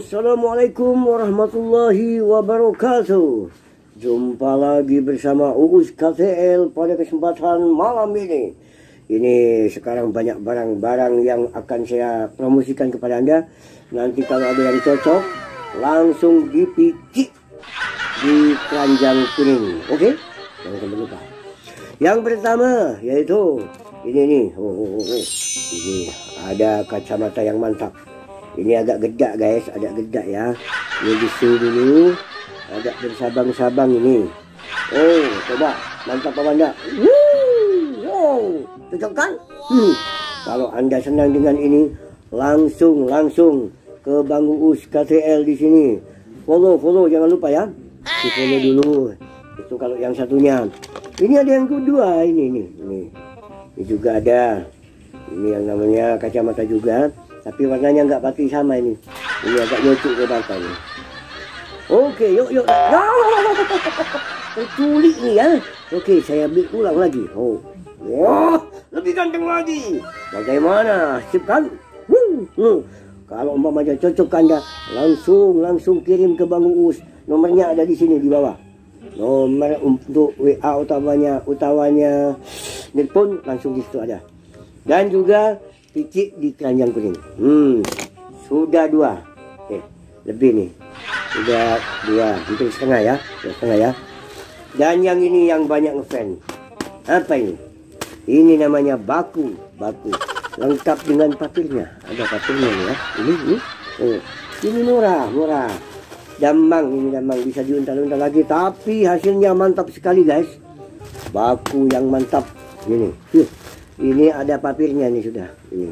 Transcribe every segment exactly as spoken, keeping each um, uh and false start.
Assalamualaikum warahmatullahi wabarakatuh. Jumpa lagi bersama Uus K T L pada kesempatan malam ini. Ini sekarang banyak barang-barang yang akan saya promosikan kepada Anda. Nanti kalau ada yang cocok, langsung dipicik di keranjang kuning. Oke? Jangan sampai lupa. Yang pertama yaitu ini nih. Oh, oh, oh, oh. Ini ada kacamata yang mantap. Ini agak gedda, guys, agak gedda ya. Ini bisu dulu. Agak bersabang-sabang ini. Oh, coba. Mantap apa enggak? Wuh, wow. Cocok kan? Hmm. Kalau Anda senang dengan ini, langsung, langsung ke Bang Uus K T L di sini. Follow, follow, jangan lupa ya. Di follow dulu. Itu kalau yang satunya. Ini ada yang kedua ini, ini, ini. Ini juga ada. Ini yang namanya kacamata juga, tapi warnanya nggak pasti sama ini. Ini agak nyocok ke mata ini. Oke, yuk, yuk. Ya, terculik nih ya. Oke, saya beli ulang lagi. Oh, wah, lebih ganteng lagi. Bagaimana? Sip kan? Wuh, wuh. Kalau umpamanya cocok ke Anda, langsung, langsung kirim ke Bang Uus. Nomornya ada di sini di bawah. Nomor untuk W A utamanya, utamanya nelpon langsung di situ ada. Dan juga picik di keranjang kuning. Hmm, sudah dua. Eh, lebih nih. Sudah dua, hampir setengah ya. Ya, setengah ya. Dan yang ini yang banyak ngefans. Apa ini? Ini namanya baku, baku. Lengkap dengan patirnya. Ada patirnya nih ya. Ini, ini. Oh, ini murah, murah. Damang, ini damang bisa diuntal-untal lagi. Tapi hasilnya mantap sekali, guys. Baku yang mantap. Ini. Huh. Ini ada patirnya nih sudah. Ini.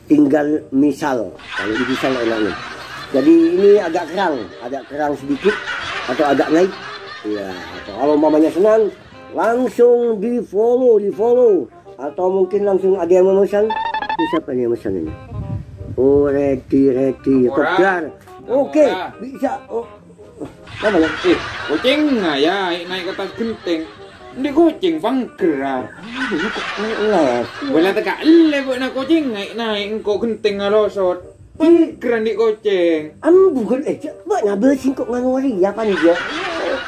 Tinggal misal. Kalau di misal enaknya. Jadi ini agak kerang. Agak kerang sedikit. Atau agak naik. Ya, atau kalau mamanya senang, langsung di-follow, di-follow. Atau mungkin langsung ada yang memesan. Ini siapa nih yang memesan ini? Oh, ready, ready. Ora. Tegar. Oke, ora. Bisa. Oh, apa ya? Eh, kocèngnga ya, naè' ka attas ghentèng. Andi' kocèng pangghâr, ah. Aduh, kok ngeles? Bâlâ tèka ellè bâ'na kocèng naè'-naè' engko' ghentèng alosot. Pangghâr andi' kocèng. Ambu ghun, eh, cè', bâ'na bâsing kok nganu rèya, Pan, ya?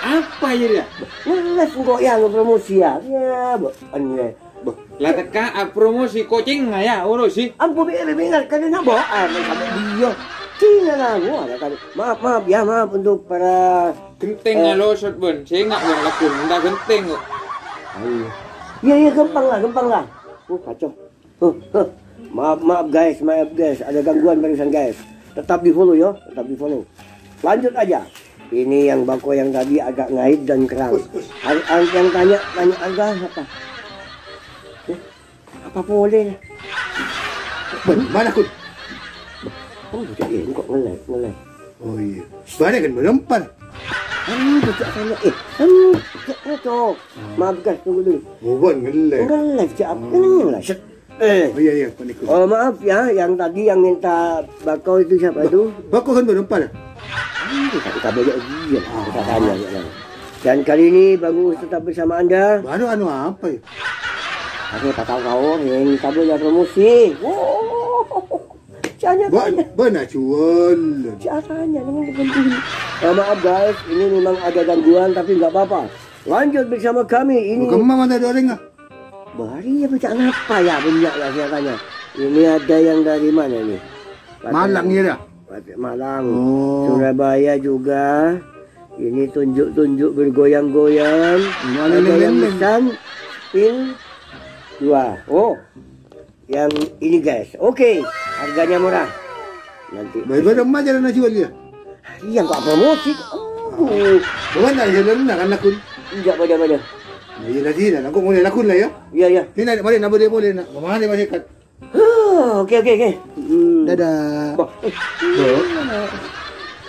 Apa ya, ya? Ngeles engko' ya, ngepromosi ya. Ya, bâ', anè. Bâh, la tèka apromosi kocèngnga ya, urusi. Ambu bi-, bi-, bi-, ngar-, kan na bo-, ah, kan sampai dia. Cina lah, gua ada kan. Maaf, maaf, ya, maaf untuk para, ghentèng eh, alosot, bân. Sènga', bân, lagun. Enda' ghentèng kok. Ayo. Iya, iya, gampang lah, gampang lah. Oh, kacau. Huh, huh. Maaf, maaf, guys, maaf, guys. Ada gangguan barusan, guys. Tetap di-follow, yo. Tetap di-follow. Lanjut aja. Ini yang bako yang tadi agak ngait dan kerang. Us, us. Ang-, ang-, yang tanya, tanya angka apa? Eh, apa boleh? Bân, mana, Kun? Oh, bocah ini kok nge-live, nge-live. Oh, iya. Bâriyâ kan melempar. Anu, bocah tanya. Eh, anu, bocah ngocok. Ah. Maaf, guys, tunggu dulu. Oh, bân, nge-live. Nge-live, cak, apa? Ini nge-live. Set. Eh. Oh, iya, iya, Pak Niko. Oh, maaf ya, yang tadi yang minta bako itu siapa itu? Bako kan belum pada? Ini kita, kita balik lagi ya, kita tanya ya. Dan kali ini Bang Uus tetap bersama Anda. Baru anu apa ya? Ada tak tahu kau yang kita punya promosi. Wow. Tanya, tanya. Bana jual. Caranya, ini penting. Eh, maaf guys, ini memang ada gangguan tapi nggak apa-apa. Lanjut bersama kami ini. Kamu mana ada orang ah? Bâriyâ bâca napa ya, bânnya' ya saya tanya. Ini ada yang dari mana ini? Patek Malang, ya, dah? Patek Malang. Oh. Surabaya juga. Ini tunjuk-tunjuk bergoyang-goyang. Ada yang pesan pil dua. Oh, yang ini, guys. Oke, harganya murah. Nanti. Baik, baik, emak jalan nasi wali ya? Iya, nggak promosi. Aduh. Bukan tak jalan, nah, kan lakun. Enggak, pada, pada. Nah, iya, lagi, nah, aku mulai lakun lah ya. Iya, iya. Ini nak, mari, nak, boleh, boleh, nak. Mana masih kat? Huh, oke, oke, oke. Hmm. Dadah. Wah, eh.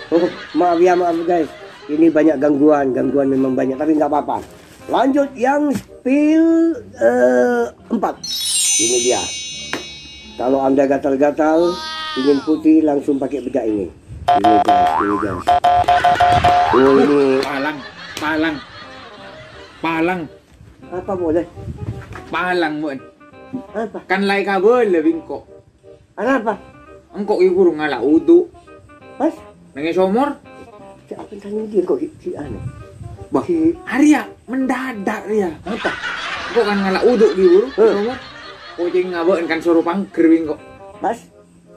Oh, maaf ya, maaf guys. Ini banyak gangguan, gangguan memang banyak, tapi nggak apa-apa. Lanjut yang spill, eh, empat. Ini dia. Kalau Anda gatal-gatal, ingin putih, langsung pakai bedak ini. Ini, guys, ini, guys. Oh, ini. Palang, palang, palang. Apa boleh? Palang, mon. Apa? Kan laè kabâlâ bi' engko'. Arapa? Engko' ghi' buru ngala' wudu. Pas? Neng è somor? Ca'èpon tanya dia kok ki, ki anu. Bah, Ki- arèya mendadak rèya. Apa? Engko' kan ngala' wudu' ghi' buru, Heh. Somor. Kocèng ngabâ'ân kan soro pangger wi engko'. Pas?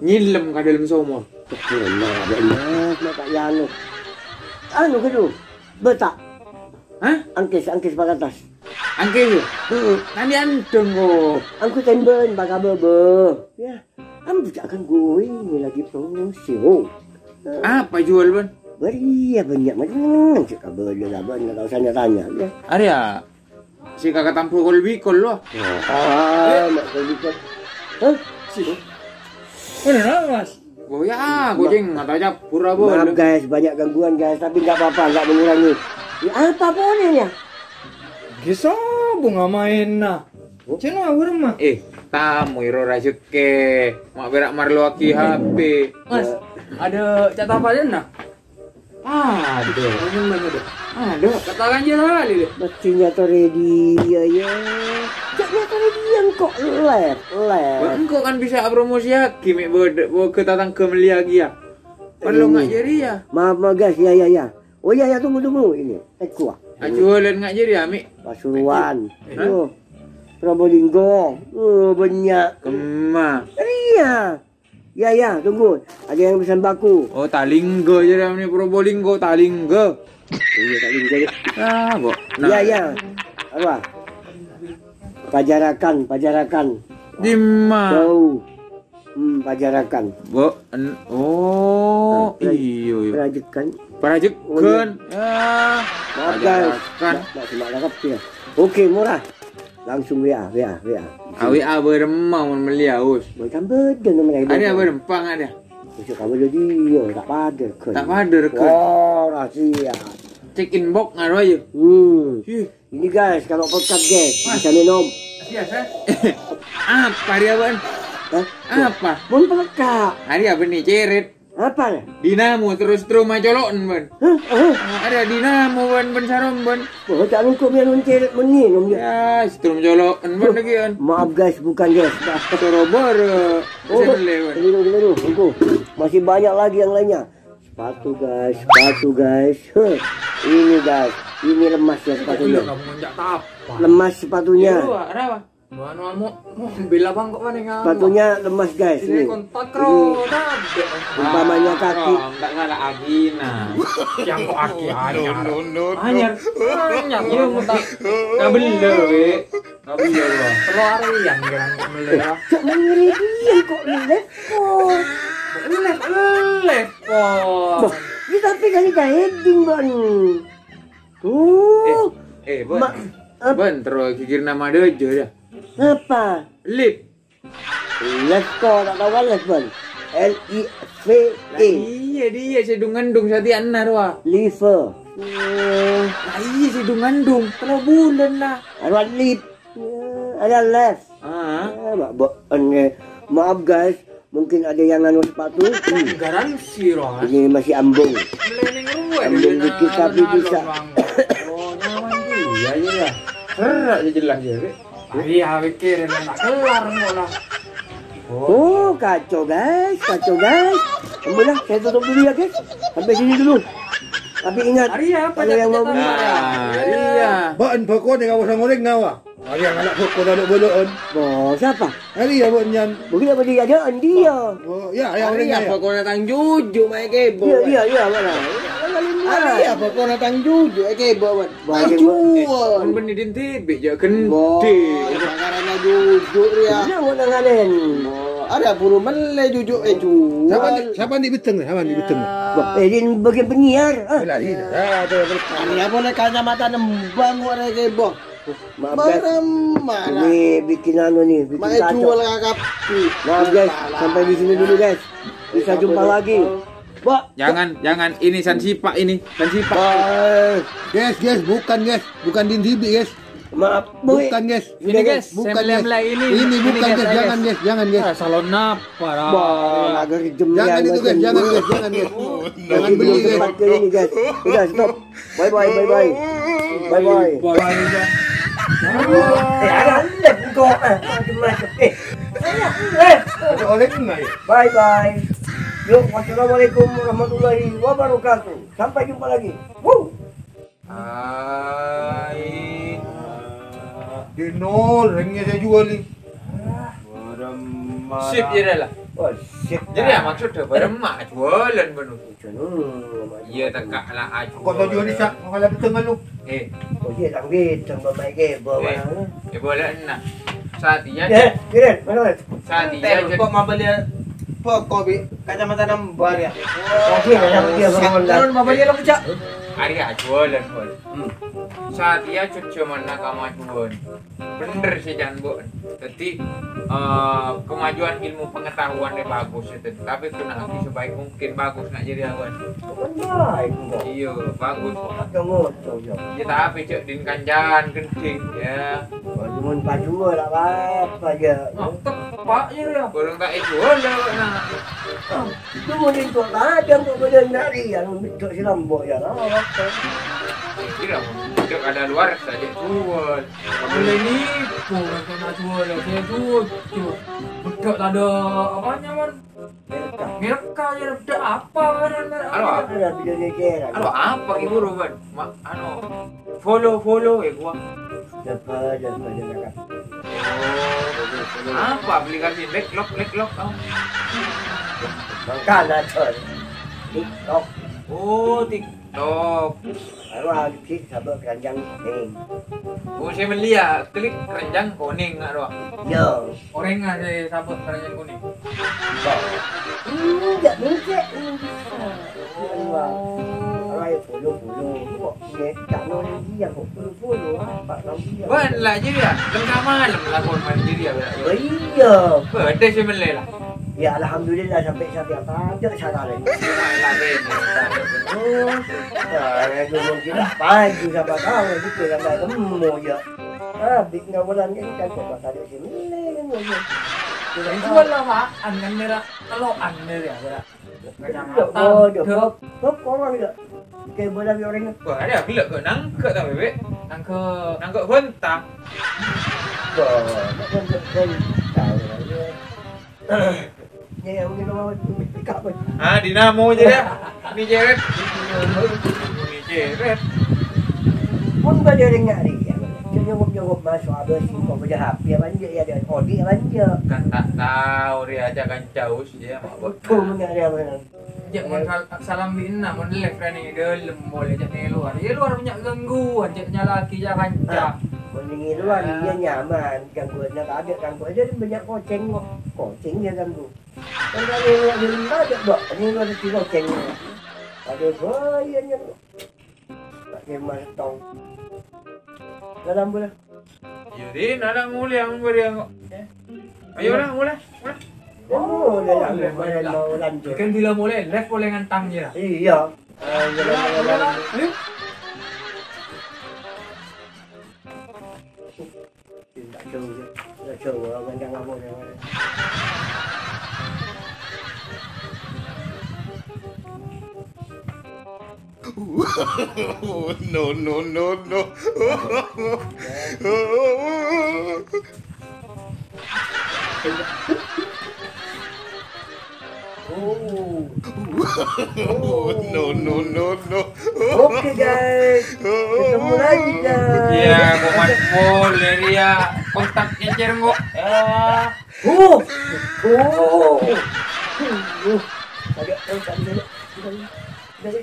Nyèlem ka dâlem somor. Bener, bener, bener, Pak Yano. Anu gitu, betak. Hah? Angkis, angkis pakatas. Angkis ya? Heeh. Nanti andeng kok. Angku tembén, baka bebe. Ya, ambu cak kan gue ini lagi promosi, oh. Apa jual, Ban? Bari ya banyak macam cek kabel lah, Ban, nggak usah tanya. Ya. Arèya, si kakak tampul kol bikol loh. Ah, mak kol bikol. Hah? Si. Mana nama, Mas? Oh ya, kucing, nggak tahu campur apa. Maaf, guys, banyak gangguan, guys, tapi nggak apa-apa, nggak mengurangi. Ya, apa boleh ya? Gisa bunga main nah. Cina urang mah. Eh, tamu iro rajekke. Mak berak marloaki H P. Mas, ada cat apa aja nah? Ada. Ada. Kata kan jelas kali deh. Mestinya tuh ready ya, ya. Caknya tuh ready yang kok lep, lep. Wah, engko' kan bisa promosi lagi, mek bode-, boge tatangga meli lagi ya. Perlu Ini. Nggak jadi ya? Maaf, maaf, guys. Ya, ya, ya. Oh, ya, ya, tunggu, tunggu. Ini, tek gua. Ajualan nggak jadi ya, Mek? Pasuruan. Hah? Tuh. Probolinggo. Oh, banyak. Kema. Iya. Ya, ya, tunggu. Ada yang pesan baku. Oh, Talinggo jadi ini Probolinggo, Talinggo. Iya, Talinggo. Ah, kok. Nah. Ya, ya. Apa? Pajarakan, pajarakan. Di mana? Jauh. Hmm, pajarakan. Bo, en-, oh, Nah, pra-, iyo, iyo. Prajekan. Prajekan. Oh, iya. Ah, Maaf, guys. Pajarakan. Nggak, nggak cuma lengkap ya. Oke, murah. Langsung W A, W A, W A. Ah, W A beremma mon meli aus. Bukan beda nomor yang Ada beda. Berempa nggak ada? Besok kamu jadi, iya, tak pada, kan? Tak pada, kan? Oh, rahasia. Cek inbox nggak ada aja. Hmm. Ih. Ini, guys, kalau pekat, guys, Mas. Bisa minum. Sias, eh? Apa dia, Ban? Hah? Apa? Mon peleka. Hari apa nih, ceret? Apa ya? Dinamo terus terus macolokan, Ban. Hah? Hah? Ada dinamo, Ban, Ban Sarom, Ban. Oh, tak nunggu biar menceret meninum ya. Ya, setrum colokan, Ban, lagi, Ban. Maaf, guys, bukan, guys. Soroboro. Oh, Saya beli, Ban. Keliru, keliru. Tunggu. Masih banyak lagi yang lainnya. Sepatu, guys, sepatu, guys. Huh. Ini, guys, ini lemas ya sepatunya. Gila, kamu ngonjak tapa? Lemas sepatunya. Iya, Wak, kenapa? Mana mau, mau bela bang kok mana ngapa? Sepatunya lemas, guys. Ini Ini. Kontak Ini. Roda. Umpamanya kaki. Ah, nggak salah Agina. Yang kok aki anyar. Anyar. Anyar. Iya, mau tak kabel deh, Wak. Kabel deh, Wak. Keluar yang kira kok beli ya. Cak ngeri dia kok live kok. Live, live kok. Bah, ini tapi kan kita heading, Bang. Tuh. Eh, eh, Bon. Ma-, ap- Bon, terus kikir nama ada aja ya. Apa? Live. Live kok, tak tahu kan live, Bang? L I V E. Lah, iya, dia saya dung ngandung sati anar, wah. Live. Oh. Lah, iya, saya dung ngandung. Telur bulan lah. Arwah live. Ya, ada live. Ah. Ya, Mbak, Mbak, eh, maaf, guys. Mungkin ada yang nganu sepatu. Hmm. Garansi, Ron. Ini masih ambung. Melening ruwet, Ambung dia dikit, nak tapi alon-alon bisa. Bang. Oh, nyaman juga, iya, iya. Serak aja jelas ya, Bek. Iya, pikirin anak kelar, enggak lah. Oh, kacau, guys, kacau, guys. Ambil lah, saya tutup dulu ya, guys. Sampai sini dulu. Tapi ingat, Arya, kalau yang mau beli, Ah, iya. Ba'en bako ni kawasan ngoring ngawa. Ari yang anak bako lalu bolo'on. Oh, siapa? Ari ya, Ba'en, yan. Mungkin apa dia ada dia? Oh, ya, ya, Ari orang ya, ya. Bako na tang juju, mai kebo. Iya, iya, iya, mana? Ari ya, bako na tang juju, eh, kebo, man. Bagi Ajuan. Kan benih din tibik, ya, gendhe. Wah, perkaranya juju, ya. Iya, mau nanganen. Oh, ada buru mele juju, eh, jual. Siapa ni, siapa ni biteng, siapa ni biteng? Wah, eh, din bagian penyiar. Ah. Lari, ya, tuh, ya, tuh. Ari apa ni kacamata nembang, kok, ada kebo. Maaf, guys. Marah-marah. Ini bikin anu nih, bikin Mai kacau. Jual kakak. Maaf, guys, sampai di sini dulu, guys. Bisa jumpa lagi. Mbak. Jangan, jangan. Ini san sipak ini. San sipak. Bye. Guys, guys, bukan, guys. Bukan din tibik, guys. Maaf, Boy. Bukan, guys. Ini, guys, bukan, saya guys. Melihat ini. Ini Ini, bukan, guys, guys. Jangan, guys. Jangan, guys. Ah, salon napa, Ra? Wah, lagi jam Jangan yang itu, guys. Macam Jangan, ini. Guys. Jangan, guys. Jangan Jadi beli, belum guys. Sempat ke ini, guys. Udah, stop. Bye, bye, bye, bye. Bye, bye. Bye, bye. Eh, ada live kok. Eh, macam-macam. Eh, saya live. Ada oleh enggak ya? Bye, bye. Yo, wassalamualaikum warahmatullahi wabarakatuh. Sampai jumpa lagi. Wuh. Ai. Dino, rengnya saya jual nih. Sip, ya dah lah. Oh, sip. Jadi ya maksudnya bareng mak jualan penuh. Iya, teka lah, aju. Kok tau jual bisa? Mau kalah betul lu? Eh. Oh, iya, tang bidang, Bapak, ke bawah. Eh, eh, boleh, nah. Saat iya, Ya, Cek. Kirim, mana, mana? Saat iya, Cek. Kok mau beli pokok, Bi? Kacamata nambal, ya? Oh, iya, iya, iya, Bang. Turun, Bapak, dia lo, Cak. Hari aja, lan, Bol. Hmm. Saat iya, Cek, cuman nak kamajuan. Bener sih, Cak, Bu. Jadi, eh, kemajuan ilmu pengetahuan ini bagus itu, tapi ghun lagi sebaik mungkin bagus nak jadi awan. Kan baik, enggak? Iya, bagus. Ada motor, ya. Ya, tapi cek din kancan gending, ya. Cuman pajua lah apa, ya. Mantep, Pak, ya, ya. Kurang tak jual, ya, Pak, nah. Ah, itu mau di tua kadang kok boleh nari, yang betul si Lombok, ya, lah, apa? Kira, cek ada luar saja jual. Boleh nipu, kan, nak jual, ya, saya jujur. Bedok tak ada apanya, man. Merek aja, bedok apa, man, merek Alo, apa? Ada video nyeker. Alo, apa ki buru, man? Ma-, anu, follow, follow, ya, gua. Dapat, dapat, dapat. Oh, apa aplikasi? Leklok, leklok, oh. Makana, Con. TikTok. Oh, TikTok. Anu, agi sabâ' keranjang kuning. Oh, saya beli ya, klik keranjang kuning, nggak, doang. Iya. Orèng aja sabâ' keranjang kuning. Enggak, enggak, enggak bisa. Ya Allah. Kalau ayo bulu-bulu, kok ngecak nang dia, kok bulu-bulu, apa nang dia? Ban lah, jadi ya, tengah malam lah, kon main diri ya, Bro. Oh, iya. Bâdâ sè mellè lah. Ya, alhamdulillah, sampai saat yang ada sekarang. Lah, ini. Oh, nah, itu mungkin apa itu, siapa tahu, gitu, sampai ketemu, ya. Ah, big ngawalan ini kan, coba tadi sini, kan, ya. Itu kan lah, Pak, angan merah, telokan merah, Pak. Kecamatan. Oh, iya, Dok. Bab, bab, orang, ya. Kayak bola, ya, orangnya. Wah, ada gila kok nangkep, tapi, Bek. Nangkep. Nangkep banteng. Wah, nangkep banteng, ya. Ya, ya, mungkin orang itu pick up, Bek. Ah, dinamo aja, ya. Ini ceret. Ini ceret. Pun pada orang nyari, ya. Nyogok-nyogok masuk, ada sih, kok, pada H P, apa, ya, ada Odi, apa, ya. Kan tak tahu, dia aja kan jauh. Iya, Mak, Bos. Betul, bener, ya, bener. Cek, mon sal-, salam bi' enna', mon live rèn è dâlem, molè cek è luar. È luar bânnya' gangguan, cek nyala'aghi ca-kanca. Ah, mon è luar, iya, nyaman. Gangguannya tak ada, gangguan aja banyak koceng kok. Koceng dia ganggu. Kan kalau è luar, di rumah ada, Dok. È luar di koceng. Ada banyak. Pakai mantong. Dalam bola. Jadi, nana mulai yang beri yang kok. Ayo lah, mulai, mulai. Oh, udah lah, mulai lah, mau lanjut. Kan bila mulai, live boleh ngentang ya. Iya. Ayo, mulai lah, mulai lah. Ayo. Tidak jauh, tidak jauh, orang yang kamu yang mana? No, no, no, no. Oh. No, no, no, no. Oke, guys. Ketemu lagi, guys. Iya, komat pol, ya, dia. Kontak ngecer, kok. Ah. Oh. Oh. Oh. Agak kontak dulu. Dari, dari.